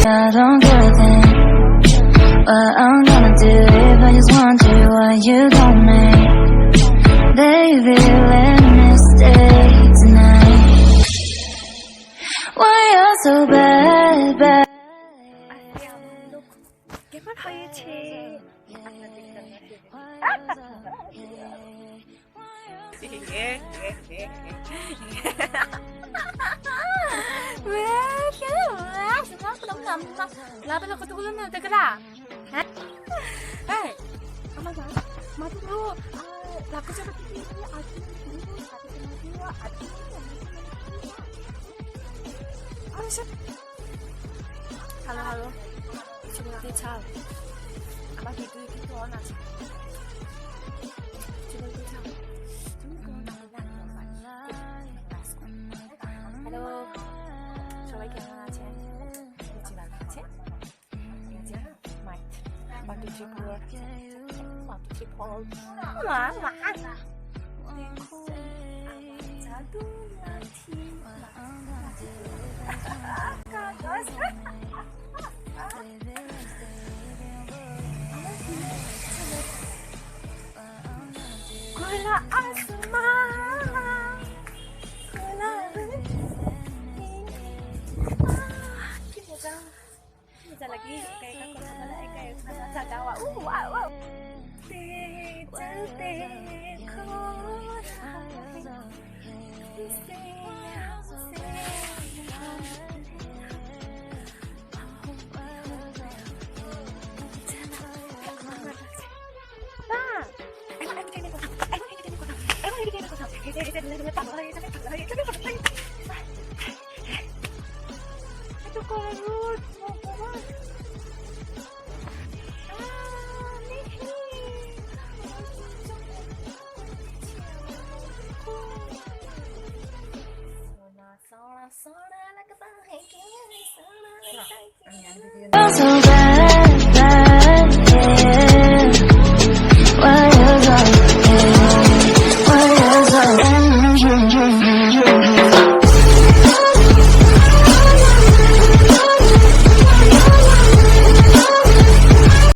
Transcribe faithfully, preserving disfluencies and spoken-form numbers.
I don't get a thing. What I'm gonna do if I just want you, what you gon' make? Baby, let me stay tonight. Why you so bad, bad? কেমন হয়েছে? Laban ako tugulan na, taga. Ha? Hey, ama ba, matulo, ah, lagu siapa tuh ini, aduh, aduh, aduh, aduh, aduh, aduh, aduh, aduh, aduh, Hello, hello. Chimol twi chal. Ama video কিন্তু on আছে। Chimol twi chal. Hello. সবাই কেমন আছেন? নিচে ভালো আছেন? এই যে, mic. One, two, three, four. One, two, three, four. মা, মা। দেখো, আমার জাদু লাঠি। কাগজ। খোলা আসমান, খোলা রুটি। আহ, কি মজা। Mujal lagi, kayak aku sama lah, kayak sama Sagawa. Uh, wow, wow. Te, te, te, ko.